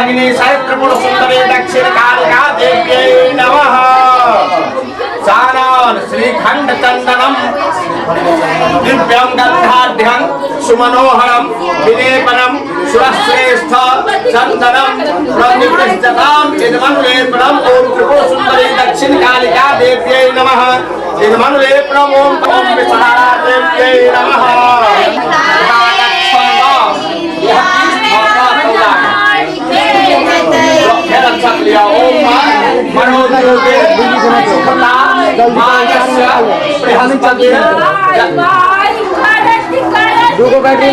पंचभगिनी सहित त्रिपुर सुंदरी दक्षिण कालिका देव्यै नमः। सानान श्रीखंड चंदनम दिव्यं गंधाढ्यं सुमनोहरं विलेपनं सुरश्रेष्ठ चंदनं प्रतिपृष्ठताम् इदमनुलेपनम् ओम त्रिपुर सुंदरी दक्षिण कालिका देव्यै नमः। इदमनुलेपनम् ओम ओम विषहारा देव्यै नमः। दूगो बैटरी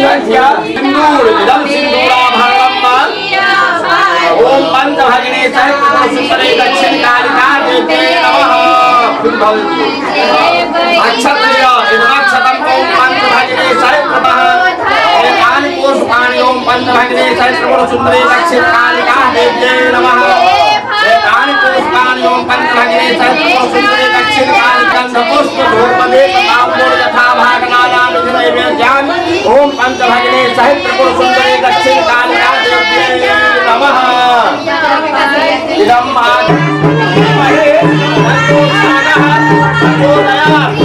ओम पंचभगिनी सहित सुंदरी दक्षिण कालिका देव्यै नमः। अक्षत्रिय इदमक्षतम ओम पंचभगिनी सहित नमः। एतानि पुष्पाणि ओम पंचभगिनी सहित सुंदरी दक्षिण कालिका देव्यै नमः। एतानि पुष्पाणि ओम पंचभगिनी सहित सुंदरी दक्षिण कालिका पुष्प धूपदीप तांबूल यथा भागनाना विधिनैवेद्यान् ओम पंचभगिनी सहित त्रिपुर सुंदरी दक्षिण कालिका देव्यै नमः। इदं आदिमहे तन्नो प्रचोदयात्।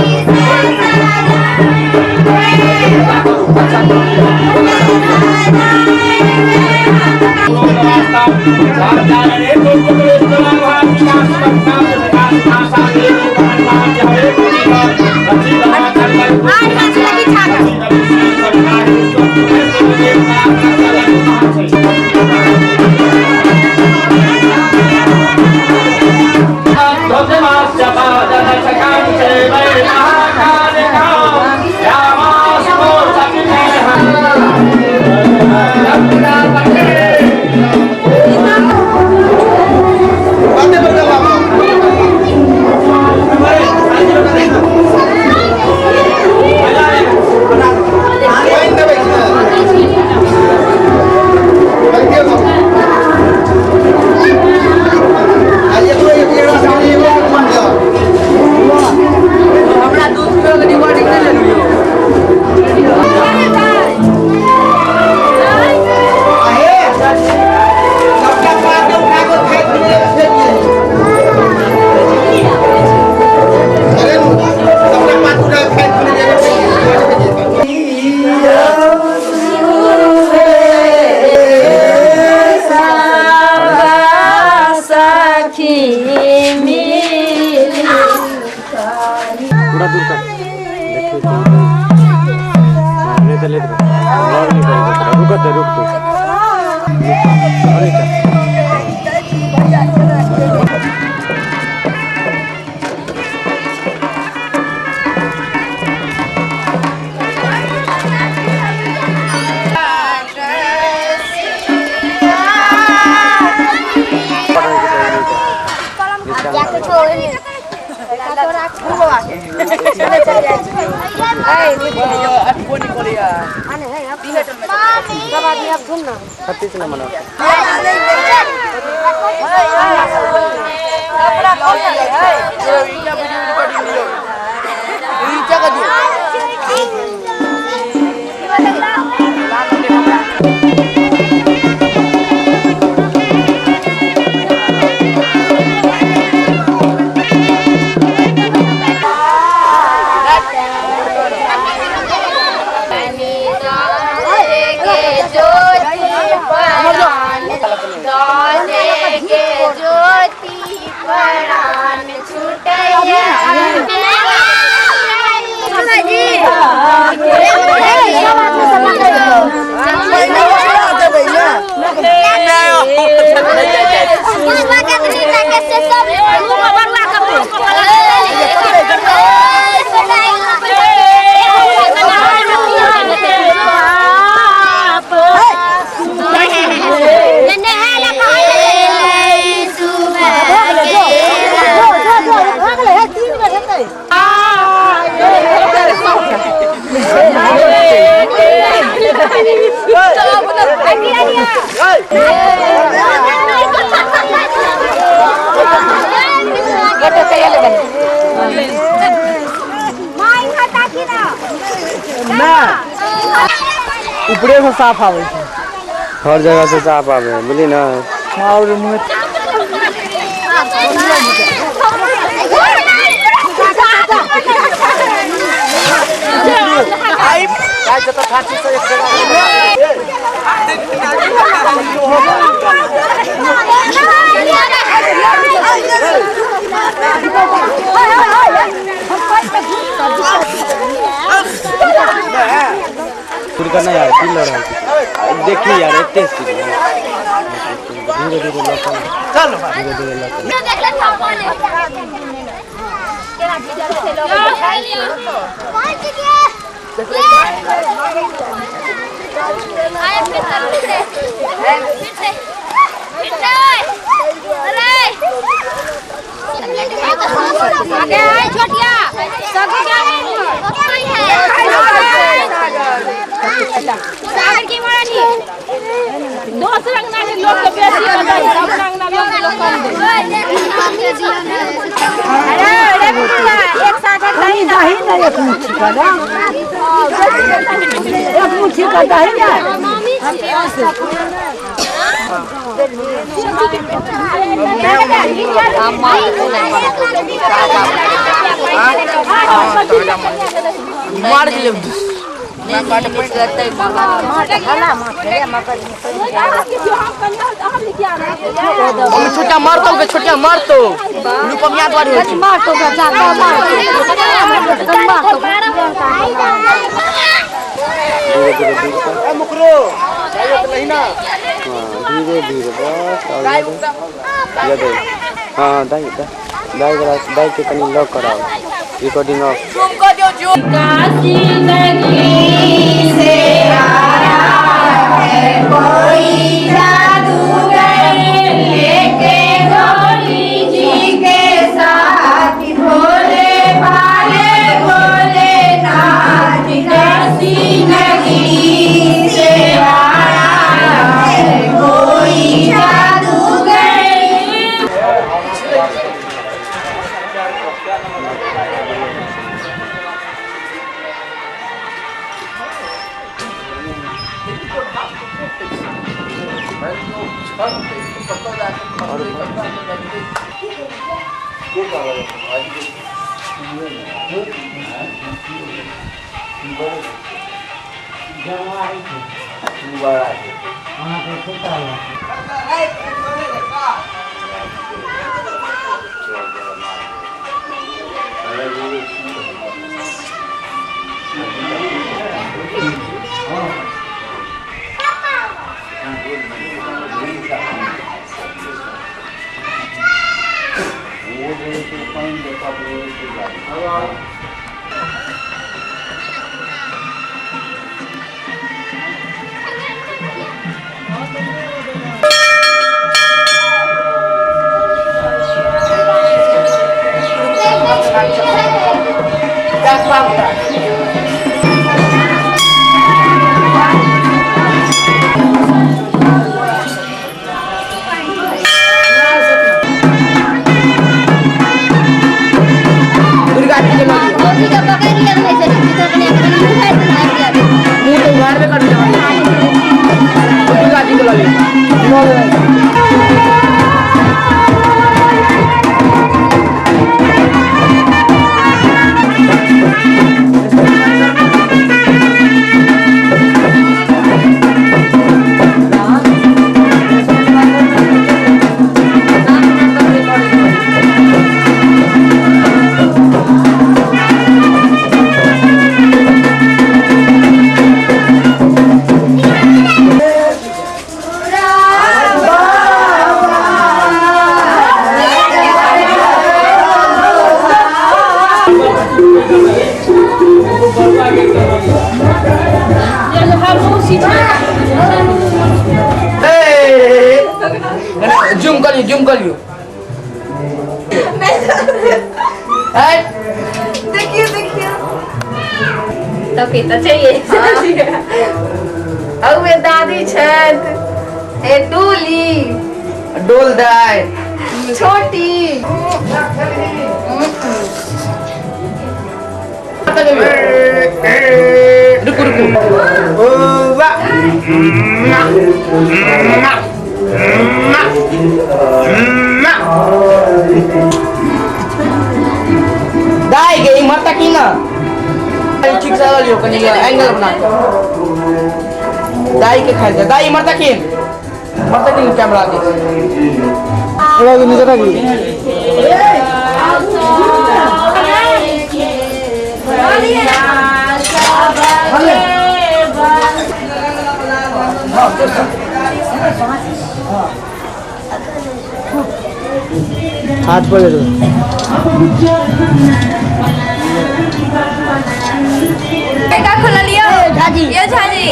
पूरा दूर कर लेते लेते ब्लॉग नहीं करेगा, रुक दे, रुक तू। ऊपरे से साफ आवे, हर जगह से साफ आवे, बुझली ना। और मुँह करना यार की लड़ रहल छी देखी यार एते स्पीड धीरे धीरे लऽ कऽ चल धीरे धीरे लऽ कऽ दोसर अंगना के लोग के बेसी होता है, अपना अंगना लोग के लोग कम दे। दही दही ना एक मुट्ठी का ना, एक मुट्ठी का दही ना। मार दिले छोटा मारतो के छोटा मारतो रुपया द्वारे होइ छै। मारतो का जाता मारतो मारतो। धीरे धीरे दूर कर। ए मुकरो नहीं ना। हाँ धीरे धीरे बस और ये हाँ दाई दाई दाई के कनी लॉक कराओ रिकॉर्डिंग ऑफ। जूम कर दियो जूम। काशी नगरी से आया है कोई जादूगर लेके गौरी जी के साथ भोले भाले भोलेनाथ। काशी नगरी से आया है कोई जादूगर। दुर्गा जी के लगे मुंह तो उघारबे कर दुर्गा जी के लगे। जूम कर लियो, जूम कर लियो। देखिए देखिए तो पीता चाहिए। औ दादी छथि, ए डोली डोल दाय छोटी। रुकू रुकू। ओ वा। दाई गे इम्हर तकी ना ठीक से लियो कनी एंगल बना के दाई के खाइ दे दाई इम्हर तकी इम्हर तकी कैमरा दे नीचे राखी हाथ पर ले लो। का खोला लियो झाजी ये झाजी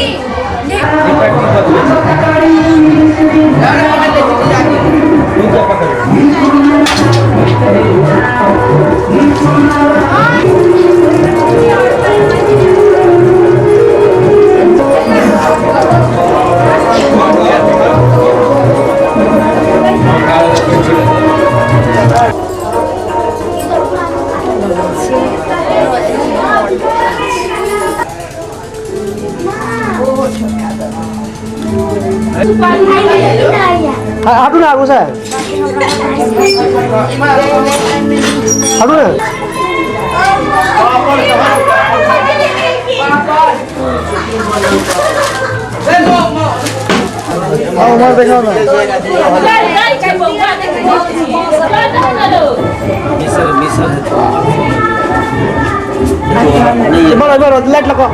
हटू ना आगू से हटू ना। उमर देखो ना बड़ा बड़ा लाइट लगाओ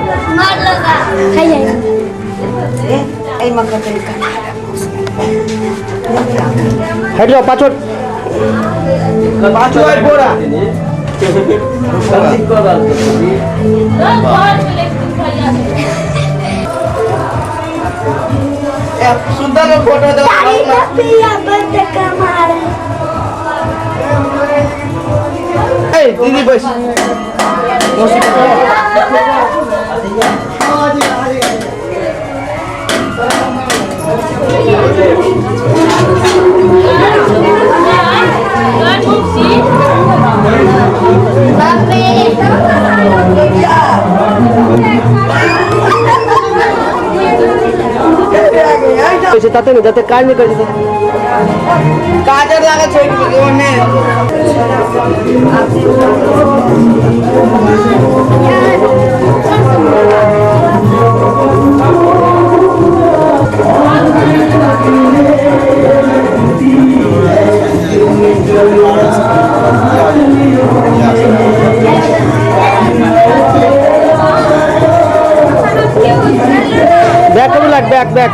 हट जाओ पाछो पाछो आइ बोरा सुंदर फोटो दे ए दीदी बस ताते नहीं जाते काज नहीं कर काजर लागल छै ओने बैक करू लाग बैक बैक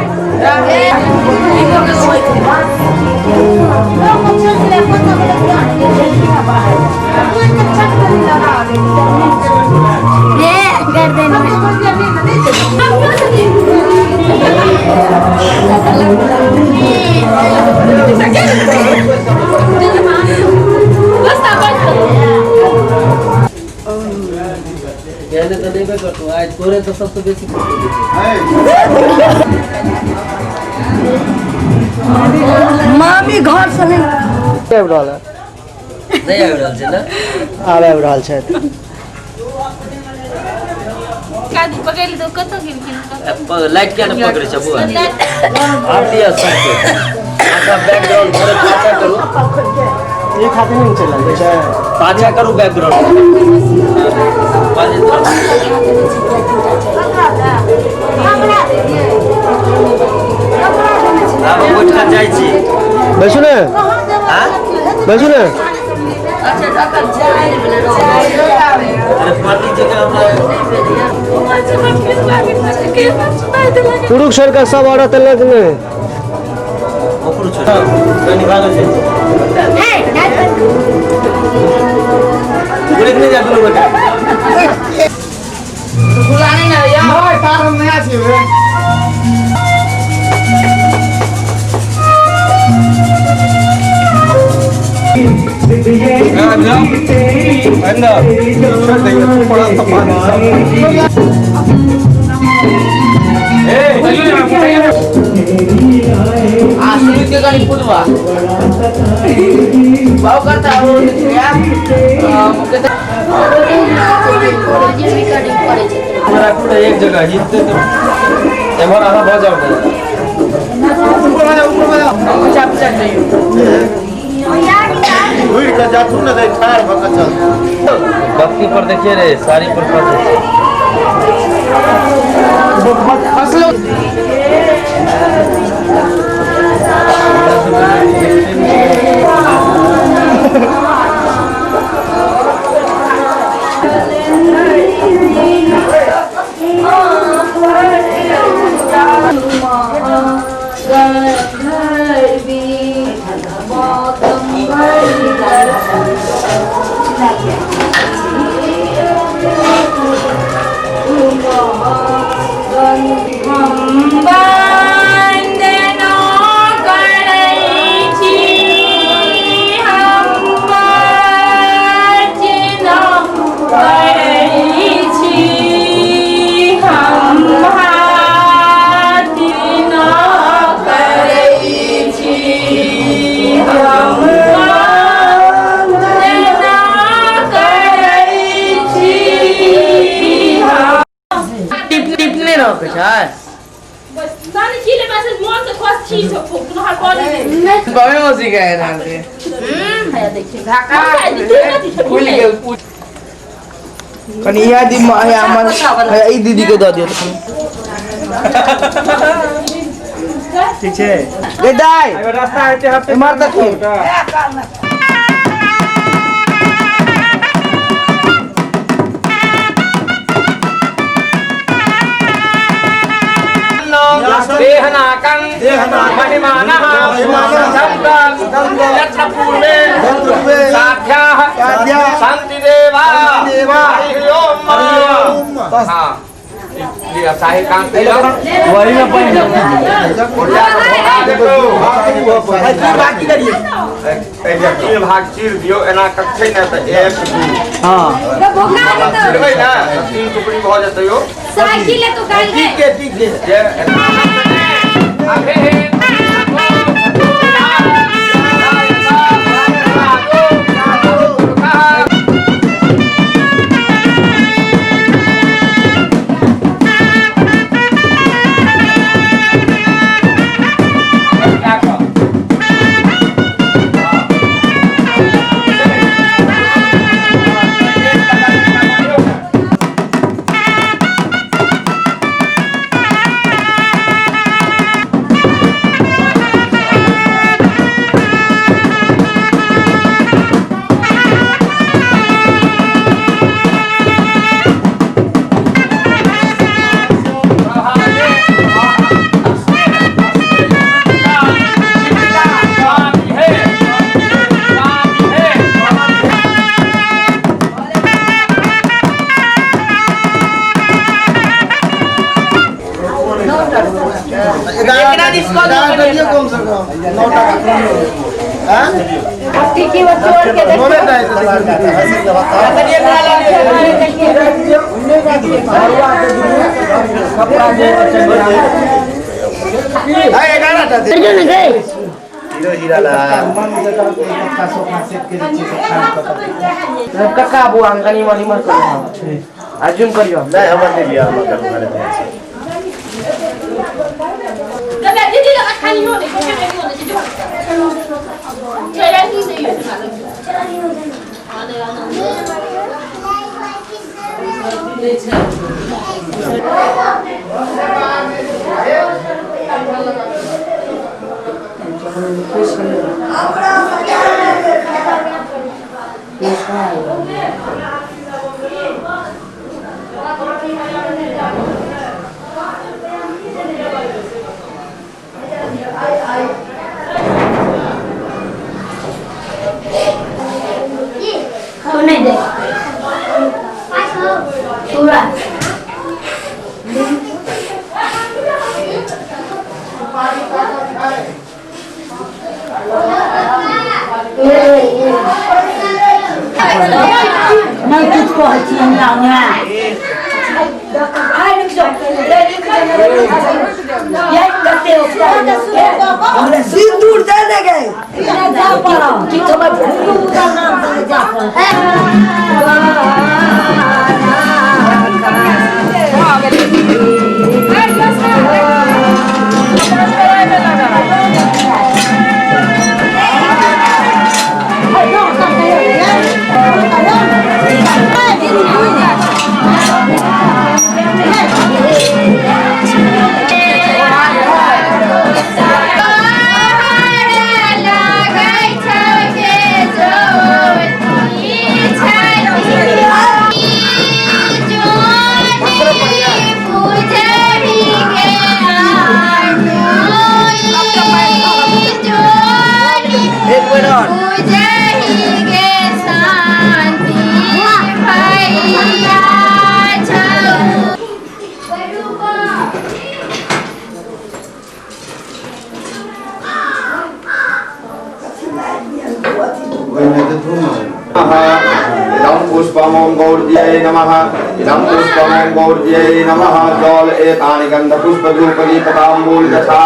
मामी घर से नहीं आबि रहल है नहीं आबि रहल छै ने आब आबि रहल छथि। लाइट किया ने पकड़ै छै बुआ आब दिअ सबके पाछा बैकग्राउंड थोड़े पाछा करू एक हाथे नहीं चलल छै पाछा करू बैकग्राउंड आब उठि कऽ जाइ छी बैसू ने बैसू ने। अरे पंडित जी के हमरा पुरुष छोड़ कऽ सब औरत एलक नहि ओकरो छोड़ कनी भागल छै बोले नहीं जा दुनू गोटा बुलाने ना यार नहीं तार हम नया छियै रे। आ सुनित के कनी फुटवा बाऊ करता हो या हमरा पूरा एक जगह हिलते तो एम्हर अहाँ भऽ जाउ ने। पीछा पीछा जइयो। घुरि कऽ जाथुन ने, ठाढ़ भऽ कऽ चल। बत्ती पर देखिए रे, साड़ी पर फंसे छै। फसलो। वंदना करै छी, हम अर्चना करै छी, हम हाथ न करै छी, हम वंदना करै छी, हम टिप टिपने रह के छै। बाबे मौसी गए ना के खुल गेल। कनि इएह दी हमर, ई दीदी के दऽ दियौ तखन। ठीक छै। गे दाइ, रास्ता हेतै हफ्ते। एम्हर देखिन। देहनाकं महिमानः सन्त यत्र पूर्वे साध्याः सन्ति देवा। हरिः ओम। हाँ, लिअ, शाही कांत लिअ। वही में पानि। तीन भाग चीर दियौ, एना कऽ छै ने तऽ एक, दू। हाँ। चिरबै ने तऽ तीन टुकड़ी भऽ जेतै यौ। साइकिल तो काल गए। जे एकरा दिस कऽ दियौ। कम से कम 9 टाका। टिकी वो तोड़ के देखो। तनि एकरा लऽ लियौ। 11 टा दे। कक्का बुआ, हम कनि इम्हर इम्हर करियौ आ जूम करियौ। नहि, हमर नहि लिअ, हमर करू घरे जाइ छै। दादा दीदी लग खाली हो नहीं कोके में हो नहीं जो चला ही नहीं है। नहीं दे पूरा। नहि किछु कहै छी हमरा हमरा। सिंदूर दे दे गए। ठीक, हमर नाम जा। ओम गौर्यै नमः। इदं पुष्पं ओम गौर्यै नमः। जल एतानि गन्धपुष्प धूप दीप ताम्बूल तथा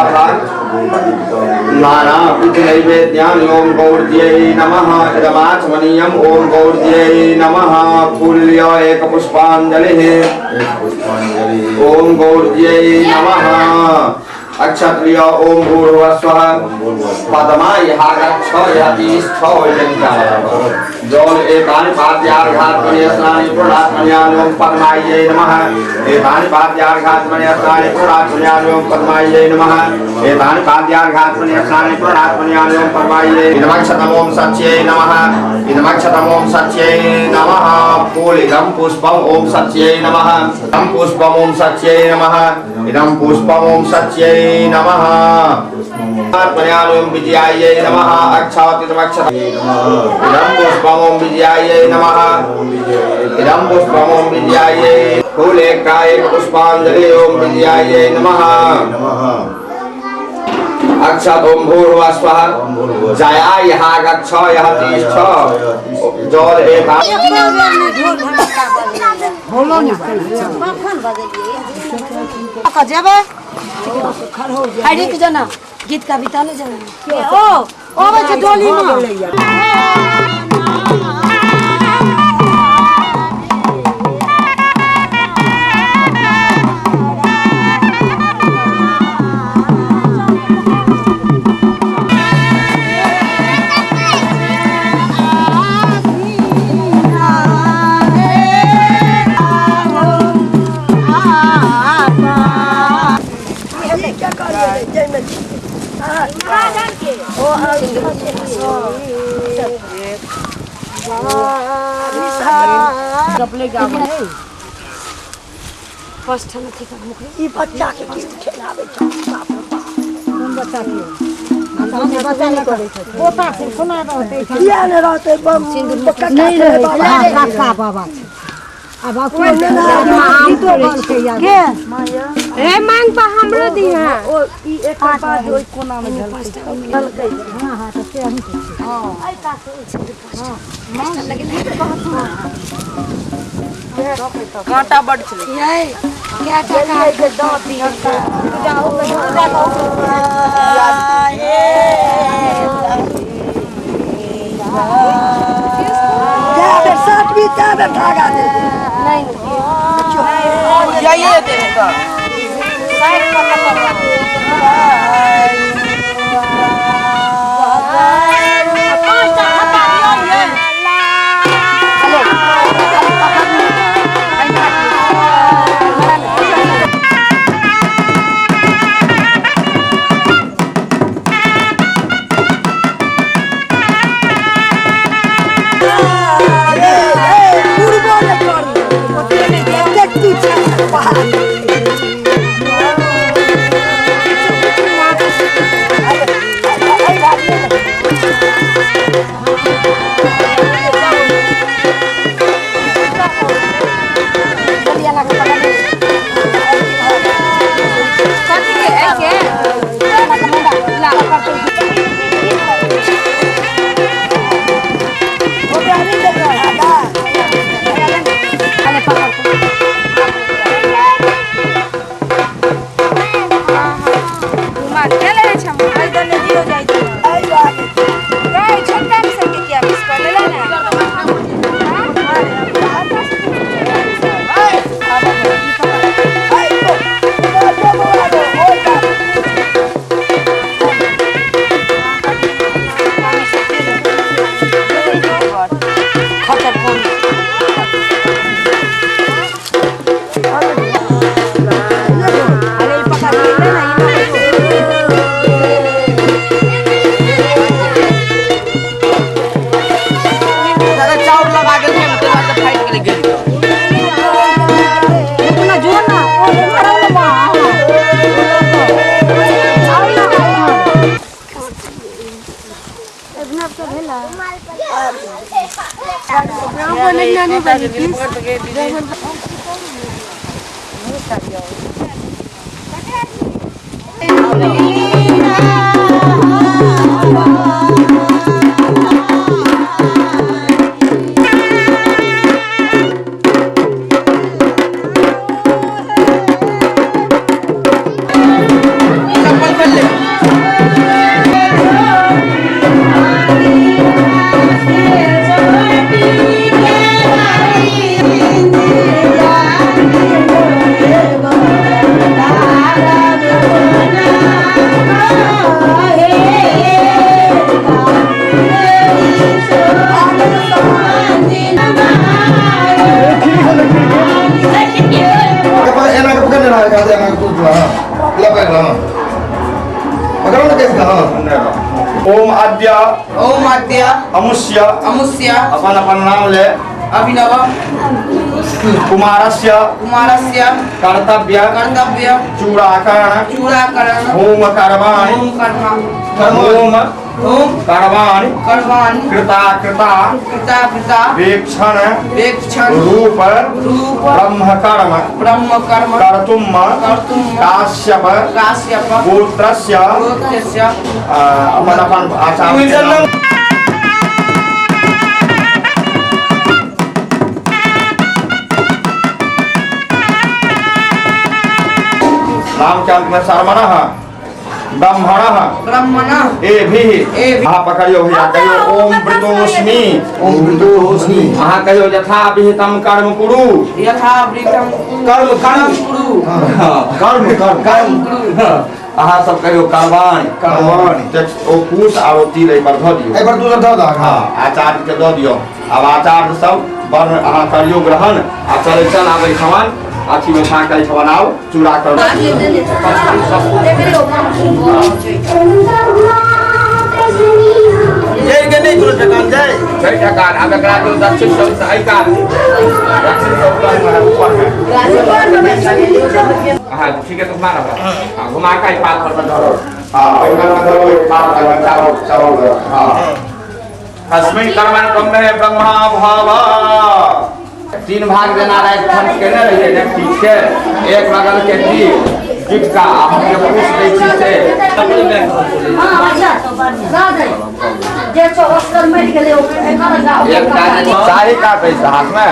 नाना विध नैवेद्यानि ओम गौर्यै नमः। इदमाचमनीयम् ओम गौर्यै नमः। फूल्य एक पुष्पांजलिः ओम गौर्यै नमः। अक्षत्रिय ओम भूर्भुवः स्वः पद्मा यहागच्छ यतीष्ठ जल एतानि पाद्यार्घात्मनि स्नानि पूर्णात्मन्यानि ओम पद्मायै नमः। एतानि पाद्यार्घात्मनि स्नानि पूर्णात्मन्यानि ओम पद्मायै नमः। एतानि पाद्यार्घात्मनि स्नानि पूर्णात्मन्यानि ओम पद्मायै। इदमक्षतम् ओम सच्यै नमः। इदमक्षतम् ओम सच्यै नमः। फूल इदं पुष्पम् ओम सच्यै नमः। इदं पुष्पम् ओम सच्यै नमः। इदं पुष्पम् ओम सच्यै नमः। आत्मन्यानि ओम विजयायै नमः। अक्षातिदमक्षतम् इदं पुष्पम् ओम विजयायै नमः। इदं पुष्पम् ओम विजयायै। फूल एक पुष्पांजलि ओम विजयायै नमः। अक्षत ओम भूर्भुवः स्वः जया यहा गच्छ यह तिष्ठ जल एता जेबै हरिक जना गीत कविता ने जना ओ आबै छै डोली में। ई बच्चा के की खेलाबै छै बाप रे बाप। कोन बच्चा के? हम बच्चा नहि करै छै। पोता छै कोना रहतै? किया नहि रहतै? नहीं रहै काका बाबा छै। आब गीतो बनतै के हे मांग पा हमरो दिहा ओ ई एक बाद ओइ कोना में झलकै। हां हां त से हम हां ai का हां मांग कांटा बड छलै यै क्या टका के दांत दिहन जाओ सातवीं ताबे धागा दे नहीं जाइए दे का साइड पर पकड़ पांचटा खपा दियो ये चलो कर दे ना कुछ हां लपेट लो पकड़ो ना कैसे हां। ओम आद्य ओम आद्य अमुष्य अमुष्य अपन अपन नाम ले अभिनव कुमारस्य कुमारस्य कर्तव्य कर्तव्य चूड़ाकरण चूड़ाकरण होम कर्माणि होम कर्म होम होम कर्माणि कर्माणि कृता कृता कृता कृता वीक्षण वीक्षण रूप रूप ब्रह्म कर्म ब्रह्म कर्म कर्तुम कर्तुम काश्यप काश्यप गोत्रस्य गोत्रस्य अपन अपन आचार्य नाम के अंत में शर्मणः ब्राह्मणः ब्राह्मणः एभिः एभिः। अहाँ पकड़ियो भैया कहियो ओम वृतोस्मि ओम वृतोस्मि। अहाँ कहियो यथा विहितं कर्म कुरु यथा विहितं कर्म कर्म कुरु कर्म कर्म कर्म कुरु। अहाँ सब कहियो कर्माणि कर्माणि। ओ कुश आरो तिल एहि पर धऽ दियौ एहि पर तू धऽ दह। हाँ आचार्य के दऽ दियौ। आब आचार्य सब वर्ण अहाँ करियो ग्रहण आ चलै चल आबै खवन अथी में खा के बनाओ चूड़ा कर जय के नहीं कोनो ठेकान जय जय ठेकान। आब एकरा जो दक्षिण सब से एहि कात दक्षिण सब में ऊपर में हां ठीक है तो घुमा रहा हां घुमा के एहि पात पर धरो। हां ओहि में धरो एक पात पर चावल चावल। हां अस्मिन् कर्मण ब्रह्मे ब्रह्मा भव तीन भाग देना राइट खंड केने रहिए ने ठीक छै एक बगल के दी टिटका हम जे पूछ दै छी से एक शाही काट है हाथ में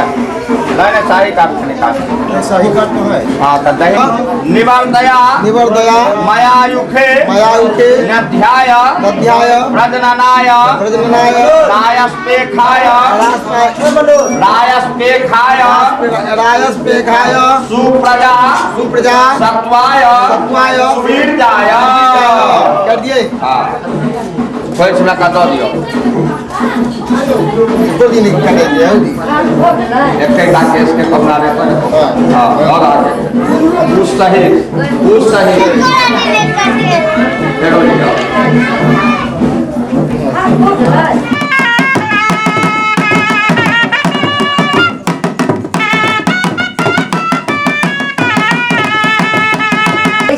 नहीं नहीं शाही काट नहीं काट शाही काट तो है। हां त दही निवर्तया निवर्तया माया युखे माया युखे नध्याय नध्याय प्रजननाय प्रजननाय रायस्पेखाय रायस्पेखाय रायस्पेखाय सुप्रजा सुप्रजा सत्वाय सत्वाय सुवीर्याय कर दिए। हां खोज हमरा का दऽ दियौ दो दिन कर दिए एक एक केस के कपड़ा दे पर। हां और आगे उस सही फेरो लियो।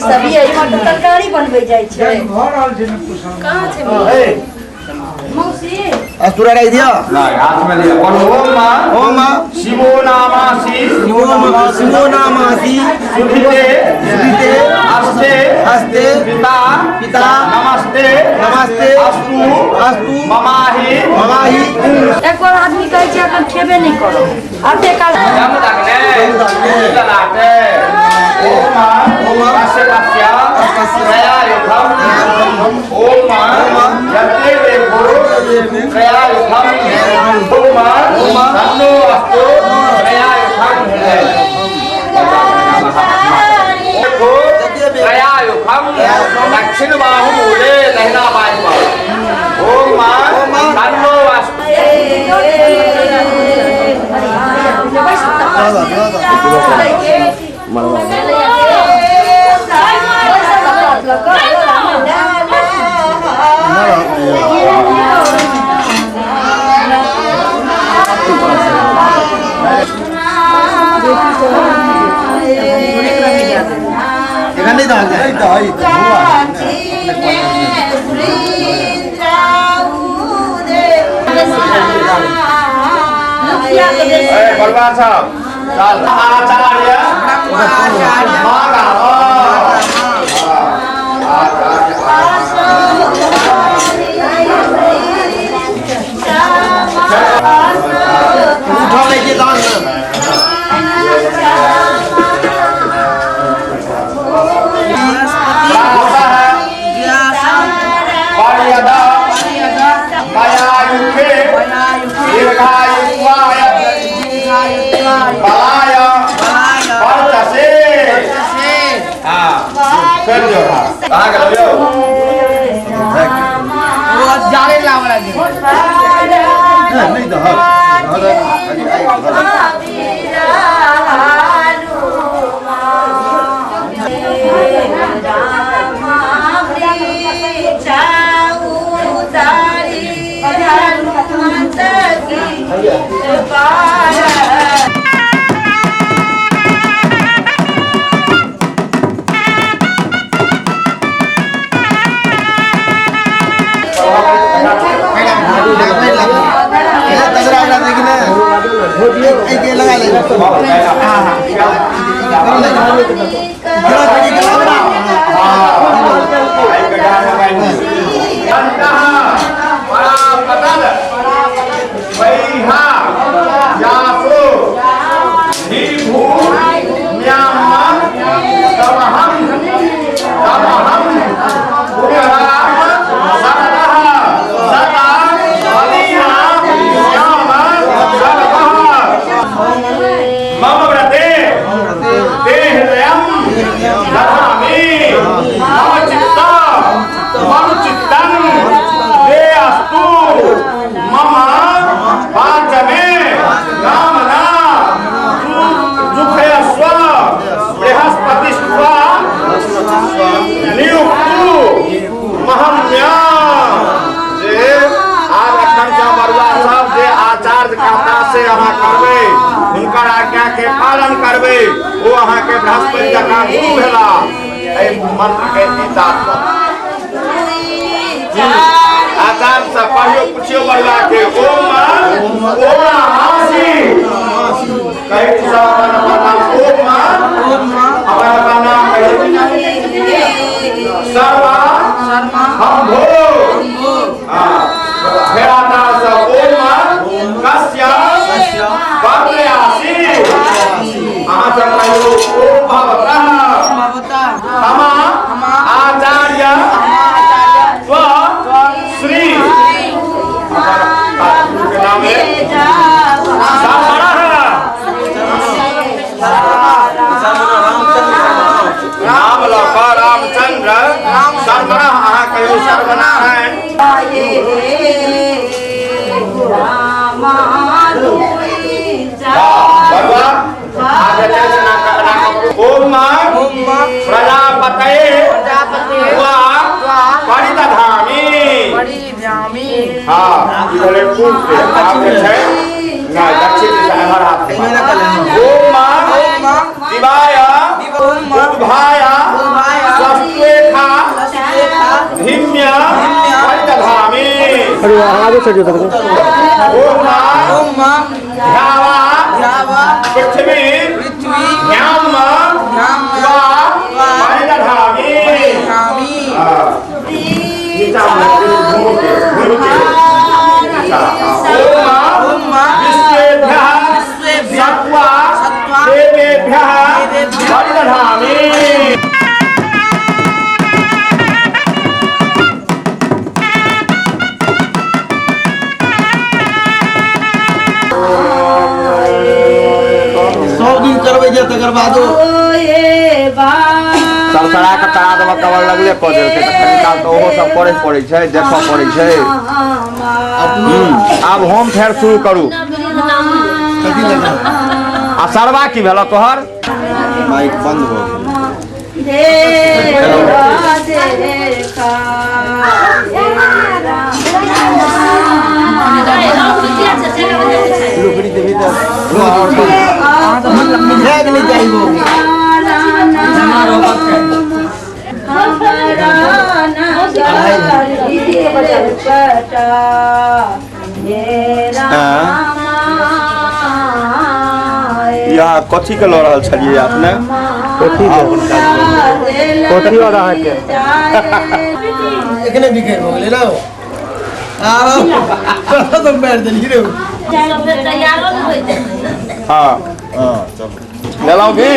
सभी एहि में तरकारी बनबै जाइ छै कहाँ छै मौसी चूड़ा राख दिया नहीं हाथ में लिया। और ओम मां ओम मां शिवो नामासि शिवो शिवो नामासि सुधिते सुधिते अस्ते अस्ते पिता पिता नमस्ते नमस्ते अस्तु अस्तु ममाहि ममाहि। एक और आदमी कहै छै अखन खेबे नहि करब अते काल जम लगने चलाते ओम मां ओम अस्य कस्य प्रयायुधम ओम मां यते देखो प्रयायुधम ओम मां तन्नो अस्तु प्रयायुधम देखो प्रयायुधम दक्षिण बाहु मूले दहिना बाजू ओम मां तन्नो अस्तु। एखन नहीं दाल जाए ए बलवान साहब चल आचार्य उठा लेके दाल बलाय वर्चसे। हाँ कर दियो। हाँ कहाँ गेलो यौ वो जाले लावला दे नहीं तो मम व्रते ते हृदयं दधामि मम चित्तं मम चित्तं ते अस्तु मम वाचमे नामना जुखयस्व बृहस्पतिस्व नियुक्तु महम्या। जे आज अखन के बरुआ सब जे आचार्य कहता से अहाँ करबै, हुनकर आज्ञा के पालन करबै, ओ अहाँ के बृहस्पति जकाँ गुरु भेला। एहि मंत्र के ई तात्पर्य। आचार्य से पढ़ियो पुछियो बरुआ के ओम ओम हासी कहै छी सब अपन अपन नाम ओम अपन अपन नाम कहै शर्मा हम भो। हाँ फेर आचार्य से ओम कस्य वर्णयासि अहाँ सब कहियो ओम भवतः हमा आचार्य स्व श्री के नाम है नाम लऽ कऽ रामचंद्र शर्मा अहाँ कहियो सर्वनारायण। ओम प्रजापतये त्वा परिदधामि। हाँ ई भेलै पूर्व के, आब जे छै नहि दक्षिण दिशा एम्हर हाथ। ओम दिवाय उद्भाय स्वस्त्वेखा धिम्य परिदधामि। ओम ध्यावा पृथ्वी ध्याम त्वा परिदधामि। ओम विश्वेभ्यः सत्त्वा देवेभ्यः परिदधामि। तकर बादो सरसरा के तरा देबऽ कवर लगले कऽ देलकै तऽ कनी काल तऽ ओहो सब करे पड़ै छै, देखऽ पड़ै छै। आब हम फेर शुरू करू। आ सरवा की भेल तोहर? माइक बंद भऽ गेल। लुकड़ी देवी तऽ या कथी के लऽ रहल छलियै अपने? कथी और अहाँके एखने बिखरि भऽ गेलै रौ। आरो सब मारि देलियै रौ। हाँ लेलहुँ भी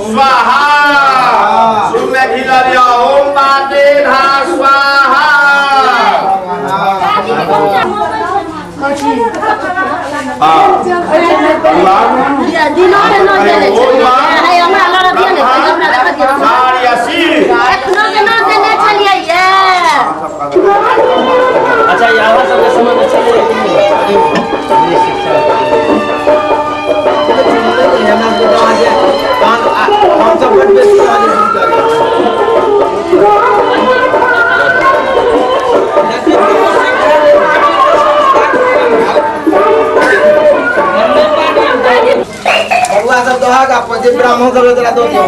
स्वाहा सुनने खिला लिया ओम बाते धा स्वाहा। अच्छा यहाँ सबके समझ में चले। बबुआ सब दोहा का जे ब्राह्मण सब तोरा दो दियो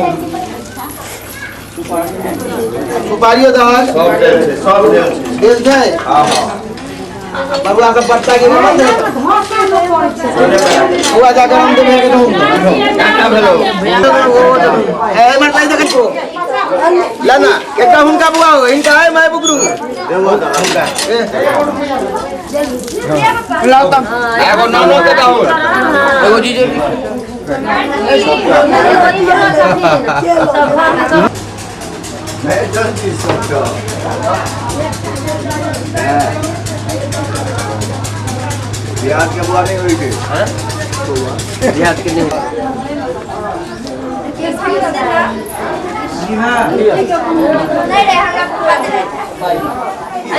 सुपारियो दहक सब देल छै, सब देल छै, देल छै। हां हां बबुआ सब पत्ता के मत दे बबुआ जाकर हम देबे के कहूं काका भेलो ए मत लाई देख को ला ना एकटा हुनका बुआ हो इनका है my बुकरू देबो त हुनका लाओ त एगो ननो के दहो एगो जीजे मैं जल्दी सोचो बिहार के बुआ नहीं हुई थी। हां बिहार के नहीं जी हां नहीं रे हमरा बुआ दे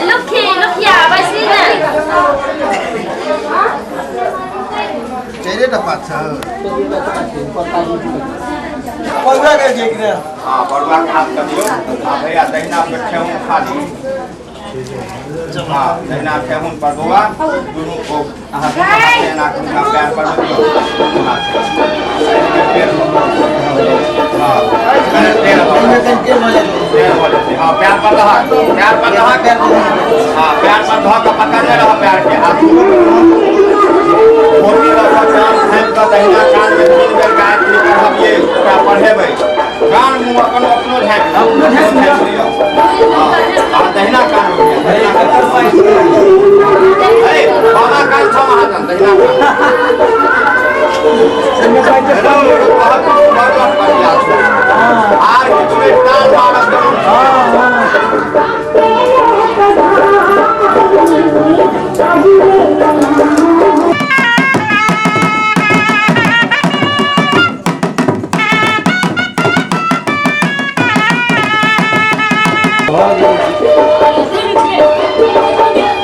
लुखी लुखिया बैसी ने चेरे टा पाछ पगड़ा के जे कि हां बड़ुआ के हाथ कर दियो। आ भैया दहिना पे ठेहुन खाली। हां दहिना ठेहुन पर बौआ दुनू को अहाँ एना के हुनका पैर पर दियो दुनू हाथ से पैर। हां पैर हो जेतै। हां पैर पर रह, पैर पर रह। हां पैर पर धऽ के पकड़ने रह पैर के हाथ मोटी रह कान झाँपि कऽ दहिना कान में 3 बेर गायत्री पढ़बियै ओकरा पढ़ेबै। कान मुँह अपन अपनो झाँपि अपनो झाँपि लिअ। हां दहिना कान हो गया दहिना कान ए बामा कान छौ महाजन दहिना कान आर किछु कान मारब।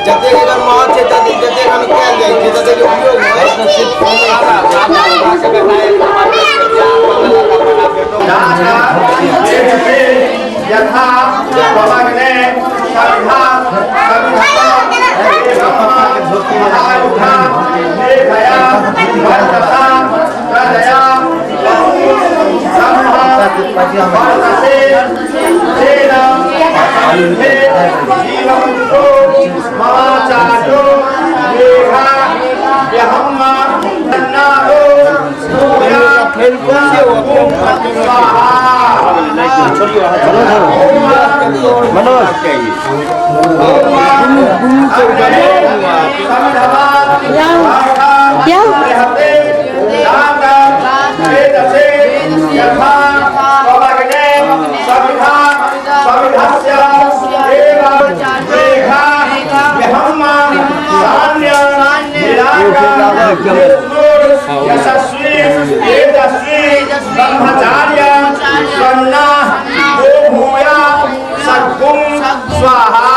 जतेक एकर महत्व छै ततेक जतेक हम कयल जाइ छै ततेक उपयोग यथा पवने सविधा सविधा मेघया वर्षसा प्रजया वर्षसे तेन असंधे जीवन्तो ममाचार्यो मेघा ब्रह्मा नारो सूर्या स्वाहा। मनोज यशस्वी तेजस्वी ब्रह्मचार्य स्वर्णा भूया सद्गुं स्वाहा।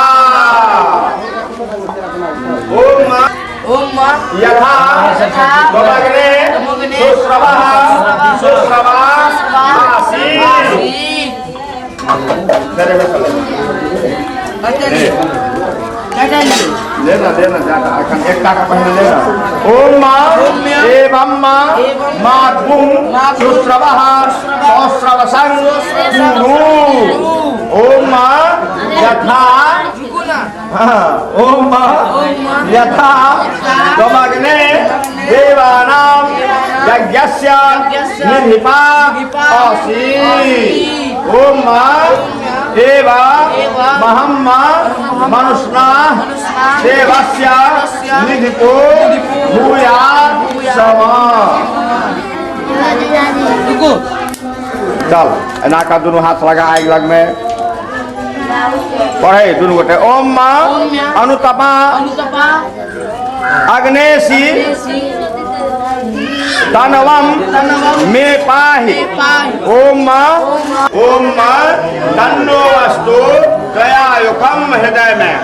ओम यथा त्वमग्ने फेर एहिमे सँ ले। ले ना, ले ना, जाकर अखन एकटा के पहिने ले ना। ओम माँ एवं माँ मातुम सुश्रवः सौश्रवसं कुरु। ओम माँ यथा, हाँ, ओम माँ यथा त्वमग्ने देवानां यज्ञस्य निधिपा असि। ओम माँ एव महम्मा मनुष्णा देवस्य निधिपो भूया समा। चल एना का दुनू हाथ लगा आगि लग में पढ़े दुनू गोटे। ओम माँ अनुतपा अग्नेशी तनवम मे पाहि। ओम माँ, ओम माँ तन्नो अस्तु दयायुकम हृदय में।